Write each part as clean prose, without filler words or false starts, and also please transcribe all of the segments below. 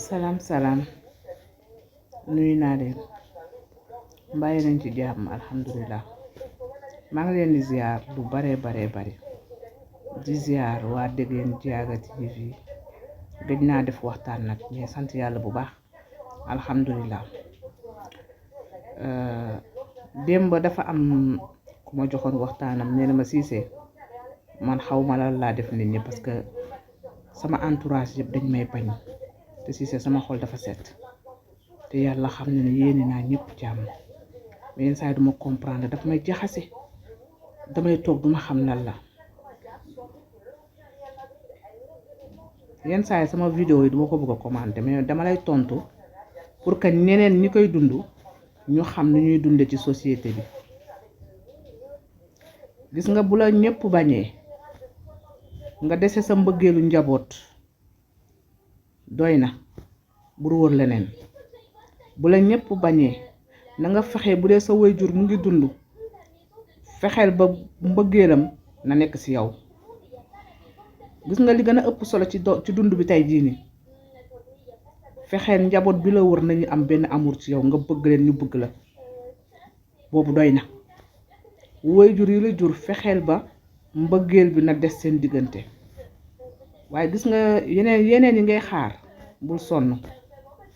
salaam nuyu naa leen mbàyyi nañ ci jàmm alhamdulilah maa ngi leen di ziar lu bare di ziar waa Déguène Diaga TV gëj naa def waxtaan nag mais sant yàlla bu baax alhamdulilah démb dafa am ku ma joxoon waxtaanam nee na ma Cissé man xaw ma lan laa def nit ñi parce que sama entourage yëpp dañ may bañ te Cissé sama xol dafa set te yàlla xam ne yéene naa ñëpp jàmm mais yenn saa yi duma comprendre daf may jaxase damay toog duma xam lan la yenn saa yi sama vidéo yi duma ko bëgg a commenter mais dama lay tontu pour que ñeneen ñi koy dund ñu xam ni ñuy dunde ci société bi gis nga bu la ñëpp bañee nga dese sa mbëggeelu njaboot doy na bur wër leneen bu la ñëpp bañee na nga fexe bu dee sa waajur mu ngi dund fexeel ba mbëggeelam na nekk ci yow gis nga li gën a ëpp solo ci dund bi tey jii nii fexeel njaboot bi la wër nañu am benn amour ci yow nga bëgg leen ñu bëgg la boobu doy na waajur yi la jur fexeel ba mbëggeel bi na des seen diggante waaye gis nga yeneen yi ngay xaar bul sonn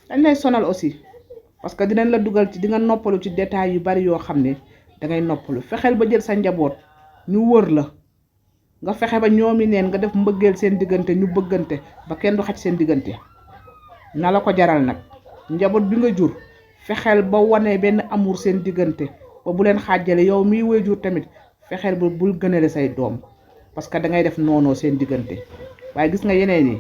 dañ lay sonal aussi parce que dinañ la dugal ci di nga noppalu ci détails yu bari yoo xam ne dangay noppalu fexeel ba jël sa njaboot ñu wër la nga fexe ba ñoomi neen nga def mbëggeel seen diggante ñu bëggante ba kenn du xaj seen diggante na la ko jaral nag njaboot bi nga jur fexeel ba wane benn amour seen diggante ba bu leen xaajale yow miy waajur tamit fexeel ba bul gënale say doom parce que dangay def noonoo seen diggante waaye gis nga yeneen yi